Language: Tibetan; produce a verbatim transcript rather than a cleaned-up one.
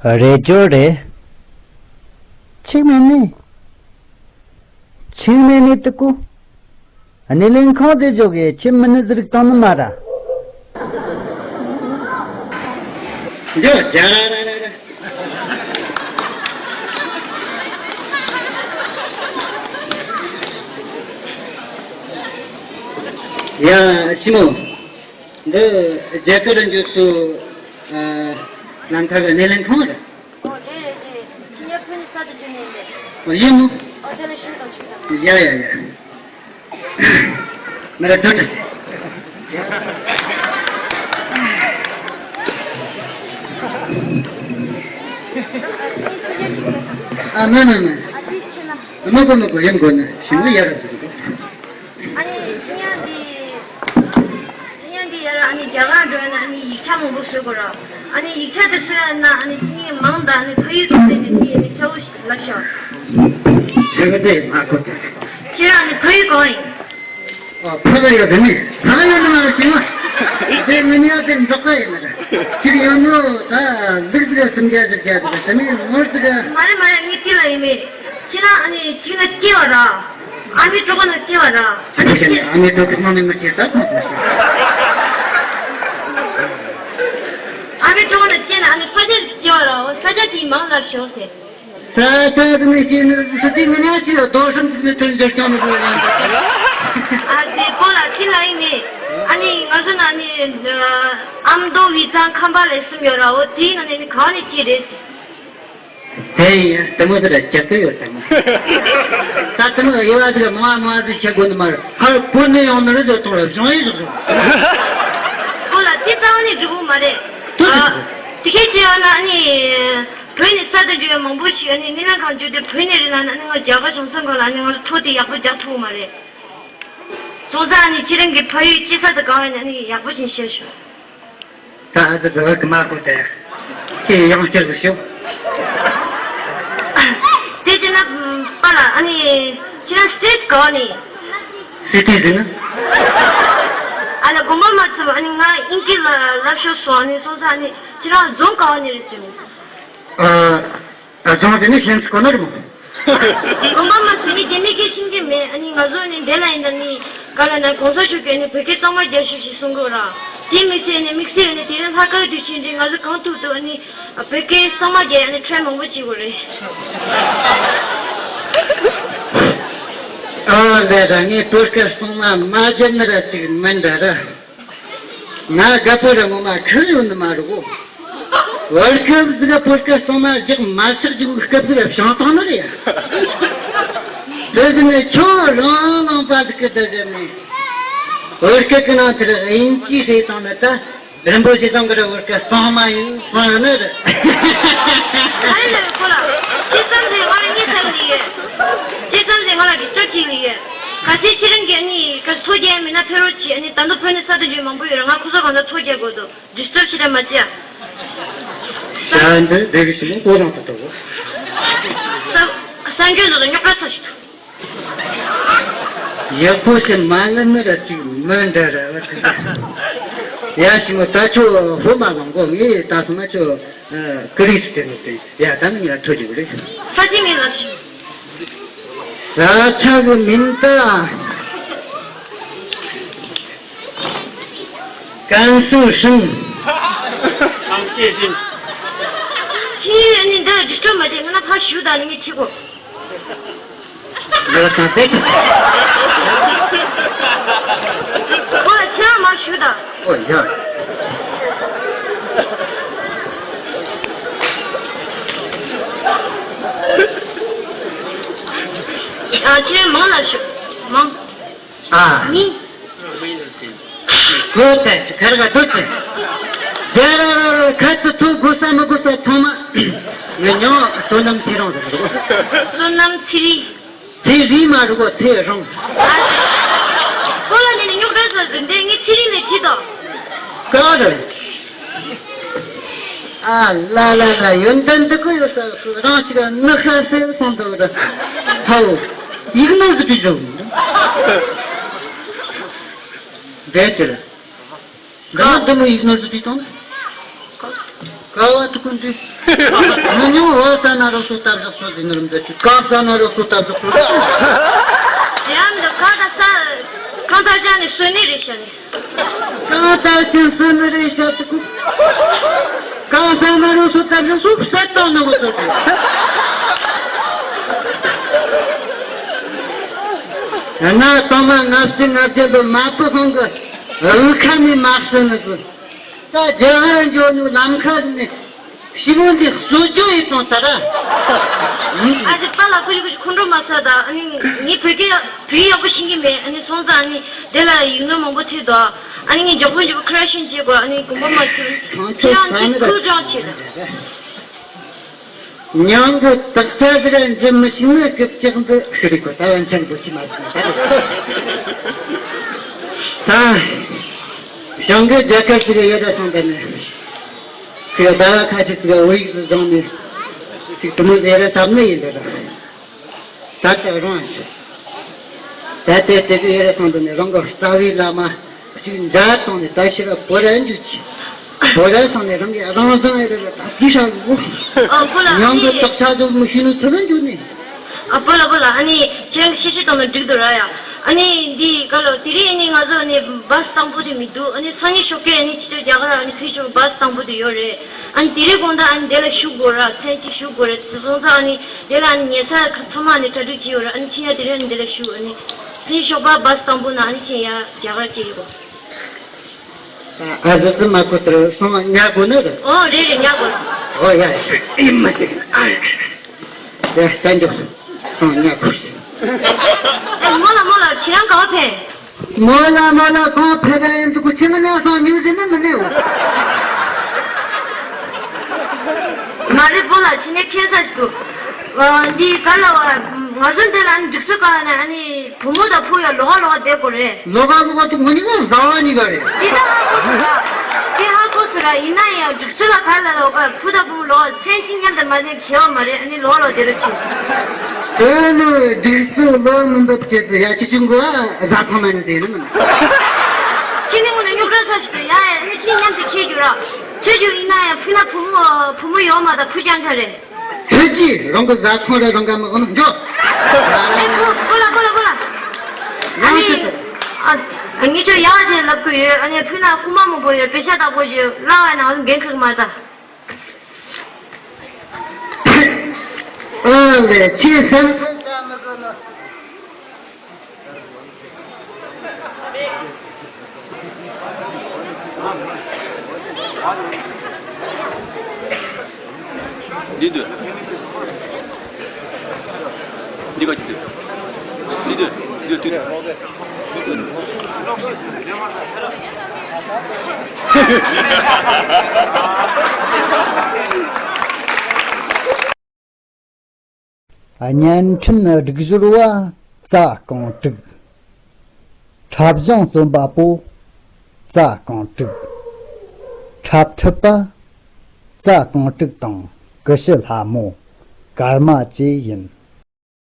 རེད་ཅོ་རེད། ཆིག་མེད་ནི། ཆིག་མེད་ནི་ཏི་ཀུ། སྣེ་ལེན་ཁང་དེ་ཅོ་གི་ཆི་མི་ནི་ཟི་རིག་བཏང་ནི་མ་ར། འདི་རྒྱ་ར་ར་ར་ར། ཡ་ཤི་མོ། འདི་རྒྱ་གར་འཇུག་སུ། ཨ། ལམ་ཁ་གི་སྣེ་ལེན་ཁང་རེད། ཨོ་རེད་རེད་རེད། ཁྱེད་ཉལ་ཕུལ་ནས་ས་དེ་བྱོན་ནས་རེད། ཨོ་ཡིན་ནོ། ཨོ་དེ་ལ་ཞུས་དང་ཞུས་དང་། ཡ་ཡ་ཡ། མི་ར་དོ་དྲི། ཨ་མ་མ་མ། ཨ་ཙི་ཆེ་ན། མ་གོ་མ་གོ་ཡིན་གོ་ན་ཞིང་ལ་ཡ་ར་ཟིན་གོ། ཨ་ནི་ཁྱི་ཉ་འདི། ཁྱི་ཉ་འདི་ཡར་ཨ་ནི་རྒྱ་གར་འགྲོ་ན་ཨ་ནི་ཡིག་ཆ་མང་པོ་བཟོ་དགོས་ར། ཨ་ནི་ཡིག་ཆ་དེ་བཟོ་ཡ་ན་ཨ་ནི་ཁྱི་ཉ་མང་དང་ཨ་ནི་ཕ་ཡུལ་གང་ཟེར་ནས་དེ་ཨ་ནི་གསལ་པོ་ཞིག་ལབ་ཤོག། ཞེ་གི་དེ་མ་གོ་ད། ཁྱེད་རང་ཨ་ནི་ཕ་ཡུལ་གང་ཡིན། ཨ་ཕ་ག་ཡོད་དེ་ནི་ཕ་ག་ཡོད་ནི་མ་རེད་ཤི་མ། དེ་ངི་ནི་ཡ་དེ་འབྲོག་པ་ཡིན་ན་ར། ཁྱེད་ཡོད་ནོ་ད་ལུག་ཟིག་སུམ་བརྒྱ་བཞི་བརྒྱ་དེ་དེ་ནི་ངོར་ཟིག་མ་རེད་མ་རེད། ངས་དེ་ལ་ཡིན་མེད། ཁྱེད་རང་ཨ་ནི་ཁྱི་ཉ་སྐྱེ་བ་ར། ཨ་མའི་གྲོད་ཁོག་ནང་སྐྱེ་བ་ར། ཨ་ནི་ཁྱེད་ཨ་མའི་གྲོད་ཁོག་ནང་ནས་མི་སྐྱེ་ས་མཐོང་སོང་ཞིག་ཨ་མའི་གྲོད་ཁོག་ནང་སྐྱེ་ན་ཨ་ནི་ས་ཆ་ཞིག་སྐྱེ་བ་ར། ས་ཆ་དེའི་མིང་ལབ་ཤོག་ཟེར། ས་ཆ་དེ་ནས་སྐྱེ་ནི་ས་དེ་ནི་ང་ཅི་ལ་རྡོ་ཧྲམ་ཅིག་ནས་ཐོན་འབྱོར་ཀྱང་མི་དགོས་ཡང་། ཨ་དེ་ཁོ་ལ་ཁྱི་ལ་ཡིན་ནི། ཨ་ནི་ང་ཚོ་ན་ནི་ཨ་མདོ་དབུས་གཙང་ཁམས་པ་ལ་གསུམ་ཡོད་ར། འོ་དེའི་ནང་ནས་ནི་གང་ནས་སྐྱེ་རེད་ཟེར། དེ་ཡིན་ཡང་དེ་མོ་དེ་ལ་རྒྱབ་སྐྱོར་ཡོད་ཟེར་མོ། ད་དེ་མོ་དབྱེ་བ་དེ་ལ་མང་བ་མང་བ་ཟིག་བྱེད་དགོས་ནི་མ་རེད། ཕར་བོད་ནས་ཡོང་ནི་རེད་ཟེར་ཐོག་ལ་གཞུང་ཡིག་རེད་ཟེར། ཁོ་ལ་དེ་རྩ་བ་ནས་འགྲིག་གི་མ་རེད། ཨ། དེ་སྐད་ཅེས་ཡང་ན་ནི། བོད་ནས་གསར་དུ་འབྱོར་བའི་མང་པོ་ཞིག་ཨ་ནི་སྣེ་ལེན་ཁང་འཇུག་དུས་བོད་ནས་རེད་ལ་ནི་ཨ་ནི་ང་རྒྱ་གར་གཞུང་ཚབ་ཁང་ལ་ཨ་ནི་ང་ཚོ་ཐོ་དེ་ཡག་པོ་རྒྱག་ཐུབ་ཀྱི་མ་རེད། སོང་ཙང་ཨ་ནི་ཁྱེད་རང་གི་ཕ་ཡུལ་སྐྱེས་ས་དེ་གང་ཡིན་ན་ཨ་ནི་ཡག་པོ་ཞིག་བཤད་ཤོག་ད་ཨ་ཙི་ཟེར་བ་གི་མ་གོ་དེ། ཁྱེད་ཡང་བསྐྱར་དུ་ཞུ། དེ་བྱས་ན་པཱ་ལགས་ཨ་ནི་ཁྱེད་རང་སི་ཊེ་ཊི་ག་བ་ནས། སི་ཊེ་ཊི་ཟེར་ན། ཨ་ལ་དགོངས་པ་མ་ཚོམ། ཨ་ནི་ང་ཨིན་སྐད་ལ་ལབ་ཤོག་སོང་། ཨ་ནི་སོང་ཙང་ཨ་ནི་ཁྱེད་རང་རྫོང་ག་བ་ནས་རེད་ཟེར་ནས། ཨ། ཨ། རྫོང་དེ་ནི་ཤེས་སུ་གོ་ནོ་རེད་མོ། དགོངས་པ་མ་ཚོམ། ངས་དེ་མིག་གིས་ཤེས་ཀྱི་མེད། ཨ་ནི་ང་ཚོ་ནི་འདི་ལ་ཡིན་ད་ནི་ག་ལ་ན་གོང་ས་མཆོག་གིས་ནི་བོད་སྐད་གཙང་མ་རྒྱག་ཤོག་ཞེས་གསུང་གི་ཡོད་ར། དེ་མི་ཚད་ནི་དམིགས་བསལ་ནི་དེ་རིང་ལྷག་དཀར་དུས་ཆེན་རེད། ང་ཚོ་གང་ཐུབ་ཐུབ་ཨ་ནི་བོད་སྐད་གཙང་མ་རྒྱག་ཨ་ནི་ཁྲལ་མང་པོ་བྱེད་དགོས་རེད། ཨ་ལས་ར། ངས་བོད་སྐད་གཙང་མ་མ་རྒྱག་ནི་ར་ཅིག་མིན་འདྲ་ར། ང་རྒད་པོ་ར་ངོ་མ་ཁུར་ཡོང་ནི་མ་རེད་གོ། བར་སྐབས་ཟིག་ག་བོད་སྐད་གཙང་མ་རྒྱག་མ་ཆག་རྒྱུ་གི་སྐབས་ཟིག་ག་བྱང་ཐང་ནི་རེད་ཡ། དེ་ཟིག་ནས་ཁྱོད་རང་ནང་པ་ཟིག་གི་དེ་ཟེར་ནས། བོད་སྐད་གི་ནང་དེར་དབྱིན་ཇི་ཟེར་བཏང་ནི་ད་རིན་པོ་ཆེ་ཚང་གི་ར་བོད་སྐད་གཙང་མ་ཡིན་གསུང་ཡོད་ནི་རེད། ཨ་ལས་ཁོ་ལ། ཅི་ཙམ་ཟིག་ང་ལ་གཉིད་ཚར་ནི་ཡོད། ཅི་ཙམ་ཟིག་ང་ལ་ཌི་སི་ཊརབ་བྱེད་ཀྱི་ཡོད། གལ་སྲིད་ཁྱེད་རང་གིས་ཨ་ནི་ག་ཚོད་རྒྱག་མིན་ན་ཕེབས་རོགས་གྱིས། ཨ་ནི་ད་དུང་བོད་ནས་གསར་དུ་འབྱོར་མང་པོ་ཡོད་ར། ང་ཁོ་ཚོ་གང་ལྟར་ཐུག་རྒྱག་དགོས་འདུག་ཌི་སི་ཊརབ་བྱེད་ར་མ་བྱེད་ཨ། ད་འདི་འདི་གི་ཞི་མོ་ཀོ་རང་དུ་དོ། ས་ས་འགྱོད་འདུག་རྙོག་དྲ་ཚ་ཞིག་འདུག་ཡག་པོ་ཞིག་མ་ལབ་ནི་ར་ཅིག་མི་འདྲ་ར་བ་ཅིག་ཡ་ཞི་མོ་ད་ཁྱོད་ཧོ་མ་ལང་གོ། ངས་ད་སོང་ན་ཁྱོད་ཀི་རིས་དེ་ནི་དེ་ཡ་ད་ནི་ངས་ཐོ་རྒྱུག་རེད། ས་ཆ་མིང་ལབ་ཤིག་ས་ཆ་གི་མིང་ད། ཀན་སུའུ་ཧྲིན། ཨང་ཅེ་ཧྲིན། ཁྱེད་ནི་འདི་ཌི་སི་ཊརབ་མ་བྱེད། ང་ལ་ཕར་ཞུགས་དང་། ནི་ངས་ཁྲིད་གོ། ལོ་ཚང་ཚེ། ཁོ་ལ་ཁྱེད་རང་མར་ཞུགས་དང་། ཨོ་ཡ། ཨ། ཁྱེད་རང་མིང་ལབ་ཤོག་མིང་། ཨ། མིང་། ཀོ་ཏེ་ཁར་ག་དོ་ཅེ། རྒྱ་ར་ར་ར་ཁ་ཏུ་ཐུ་གོ་ས་མི་གོ་ས་ཚང་མ། ངའི་མྱིང་བསོད་ནམས་ཚེ་རིང་ཟེར་གོ། བསོད་ནམས་ཚེ་རིང་། ཚེ་རིང་མ་རུ་གོ་ཚེ་རིང་། ཨ། ཁོ་ལ་ནི་ནི་རྙོག་དྲ་ཟ་ཟིན་ཏེ་ངས་ཚེ་རིང་ལས་བྲིས་དོ། ག་རེ། ཨ་ལ་ལ་ལ། ཡོན་ཏན་འདི་ཀོ་ཡོད་ས་སུ་རང་ཅིག་ནི་ཤ་སེ་སོང་འདུག་ར། ཧའོ། ཡིག་ནོར་ཟིག་བྲིས་འཇོག་འདུག་འདས་དེར། འདི་མ་འདི་མོ་ཡིག་ནོར་ཟིག་བྲིས་དང་། ཀ་བ་ཐུག་གུན་དུ། མི་ཉུང་བ་ས་ན་རོ་སོ་ཏབ་ཟག་སོ་ཟིན་རུམ་དུ་ཅི་ཀ་ས་ན་རོ་སོ་ཏབ་ཟག་སོ། ཡང་འདི་ཁ་ད་ས་ཁང་ད་ཅ་ནི་སོ་ནི་རེ་ཤ་ནི། ཀ་ད་ཅན་སོ་ནི་རེ་ཤ་ཐུག་གུ། ཀ་ས་ན་རོ་སོ་ཏབ་ཟག་སོ་ས་ཏོ་ནི་གོ་སོ་ཏུ། ཡང་ན་ཏོ་མ་ངབ་སི་ངབ་ཅན་དུ་མ་པུ་ཧོང་གི་རུ་ཁ་ནི་མ་སོ་ནི་གུ། ད་རྒྱ་གར་འགྱོ་ནུ་ལམ་ཁ་ནས་ཤི་བོ་འདི་གསོ་སྐྱོ་ཡི་སོང་ས་ར། ཨ་ཅེ་པ་ལ་ཁུ་ཅི་ཁུ་ཅི་ཁོང་ཁྲོ་མ་ཚ་ད། ཨ་ནི་ངའི་བོད་སྐད་བོད་ཡིག་ཡག་པོ་ཤེས་ཀྱི་མེད། ཨ་ནི་སོང་ཙང་ཨ་ནི་དེ་ལ་ཡིག་ནོར་མང་པོ་ཐེབས་འདུག་ཨ་ནི་ངས་མགྱོགས་པོ་མགྱོགས་པོ་ཁ་ར་ཤུན་བྱེད་དགོས། ཨ་ནི་དགོངས་པ་མ་ཚོམས། ཁྱེད་རང་ཚོ་ཁུར་དྲག་བྱེད་ད། མྱང་གི་དག་ཆ་ཟིག་འཛིན་མི་ཤེས་ནི་སྐབས་ཅིག་འདི་ཤི་རིག་གོ་ད་ཡང་ཆང་འདི་ཤི་མ་ཤི་ན་ད་རེད། ད་ཞང་གི་རྒྱལ་ཁབ་ཟིག་ཡོད་ད་སོང་ད་ནི་ཁྱེད་ཟླ་བ་ཁ་ཤས་ཟིག་བོད་ཡིག་ཟིག་བཟུང་ནས་ཅིག་དུ་མོ་ཟེར་ར་ཐབས་ནི་ཡིན་འདི་ར། ད་ལྟ་རང་ད་ལྟ་དེ་གི་ཡོད་ར་སོང་ད་ནི་རང་གི་རྩ་བའི་བླ་མ་ཞིག་མཇལ་སོང་ནས་ད་ཕྱིར་བོད་ར་འཇུག་ཅིག་བོད་ར་སོང་ནས་རང་གི་རང་བཟང་ཨེ་རེད་ལ་ད་དེ་ཧྲ་གི་གོ། ཨ་ཁོ་ལ་ཨ་ཡང་གི་ནི་དག་ཆ་ཟིག་མི་ཤེས་ནི་ཚུལ་ལ་འཇུག་ནས། ཨ་པོ་ལ་པོ་ལ་ཨ་ནི་ཁྱེད་རང་གི་ཤེས་ཤེས་གཏོང་ན་འགྲིག་འདུག་ར་ཡ། ཨ་ནི་འདི་ག་ལོ་དེ་རིང་ཨ་ནི་ང་ཚོ་ཨ་ནི་བཱས་དང་པོ་དེ་མི་འདུག་ཨ་ནི་སང་ཉིན་ཞོགས་ཀས་ཨ་ནི་ཕྱི་དྲོ་རྒྱ་གར་ཨ་ནི་ཕེབས་ཆོག་བཱས་དང་པོ་དེ་ཡོད་རེད། ཨ་ནི་དེ་རིང་དགོང་དག་ཨ་ནི་དེ་ལ་བཞུགས་དགོས་ར། མཚན་གཅིག་བཞུགས་དགོས་རེད། དེ་སོང་ཙང་ཨ་ནི་དེ་ལ་ཨ་ནི་ཉལ་ས་ཚང་མ་ཨ་ནི་གྲ་སྒྲིག་བྱས་ཡོད་ར། ཨ་ནི་ཁྱེད་ཡ་དེ་རིང་ཨ་ནི་དེ་ལ་བཞུགས། ཨ་ནི་སང་ཉིན་ཞོགས་པ་བཱས་དང་པོ་ན་ཨ་ནི་ཁྱེད་ཡ་རྒྱ་གར་སྐྱེལ་དགོས། ཨ་ཟི་ཙི་མ་ཁོ་ཏར་སོང་ཉ་གོ་ནི་རེད། ཨོ་རེད་རེད་ཉ་གོ། ཨོ་ཡ་ཡ་ཡིན་མ་ཅིག་ཨ་ཡ་ཡ་ད་འགྱོ་སོང་ཉ་གོ་ཞིག་ཨ་མོ་ལ་མོ་ལ་ཁྱེད་རང་ག་བ་ཕེབས། མོ་ལ་མོ་ལ་གང་ཕེབས་ཡིན་འདུག་ཁྱེད་ང་ནས་སོང་ཉུང་ཟིན་ན་མི་ནེའོ། མ་རེད་པོ་ལ་ཁྱེད་ནས་ཁྱེད་ས་ཞིག་འདུག་འདི་ག་ལ་བ་ང་ཚོ་འདི་ལ་ཨ་ནི་འགྲིག་སོ་ག་ནས་ཨ་ནི། བུ་མོ་དང་བུ་ཡང་ལོགས་ལོགས་བསྡད་དགོས་རེད། ལོགས་ལོགས་དེ་ངོ་གཉིས་ཀ་བཟའ་བ་གཉིས་ཀ་རེད། འདི་ད་ཧ་གོ་སོང་ར། འདི་ཧ་གོ་སོང་ར། ཡིན་ན་ཡང་འགྲིག་ཚུལ་ལ་ག་ལ་ལོག་ག་བུ་དང་བུ་མོ་ལོགས་མཚན་གཅིག་མཉམ་དུ་མ་ཟིན་ཁེ་བ་མ་རེད། ཨ་ནི་ལོགས་ལོགས་བསྡད་རོགས་བྱེད། དེ་ནི་འགྲིག་ཚུལ་ལོགས་མི་འདུག་ཅེས་སུ་ཡ་ཁྱི་ཆུང་གི་བ་བཟའ་ཚང་མ་ནི་དེ་ནི་མིན། ཁྱི་ནི་ངོ་ནས་རྙོག་དྲ་ཚ་ཞིག་ཏུ་ཡ་ཡ་ནི་ཁྱི་མཉམ་དུ་ཁེ་རྒྱུ་ར། ཁྱེད་རྒྱུ་ཡིན་ན་ཡང་བུ་ན་བུ་མོ་བུ་མོ་ཡོད་མ་ད་བུ་རྐྱང་རྐྱང་རེད། ཐུགས་རྗེ་རང་གི་བཟའ་ཚང་རེ་རང་ག་མི་དགོས་ན་འགྲོ། ཨེ་ཁོ་ཁོ་ལ་ཁོ་ལ་ཁོ་ལ། ཨ་ནི་ཨ་ངས་ཁྱོད་ཡག་ཅིག་ལབ་གི་ཡོད། ཨ་ནི་ཕུ་ན་རྐུན་མ་མང་པོ་ཡོད། པེ་ཤ་བདག་པོ་ཡོད། ལ་བ་ནང་འགན་འཁུར་གི་མ་རེད་ད། ཨ་ལས་ཁྱེད་སེམས་ཁྲལ་བྱ་མི་དགོས་ན། འདི་འདུག་འདི་ག་ཅི་འདུག་འདི་འདུག་འདི་འདུག་བརྙན་འཕྲིན་སྒྲིག་སྦྱོར་བ་རྩ་རྐང་དྲུག་འཁྲབ་གཞུང་རྩོམ་པ་པོ་རྩ་རྐང་དྲུག་འཁྲབ་ཁྲིད་པ་རྩ་རྐང་དྲུག་དང་ཀུ་ཤུ་ལྷ་མོ་ཀརྨ་བཅས་ཡིན།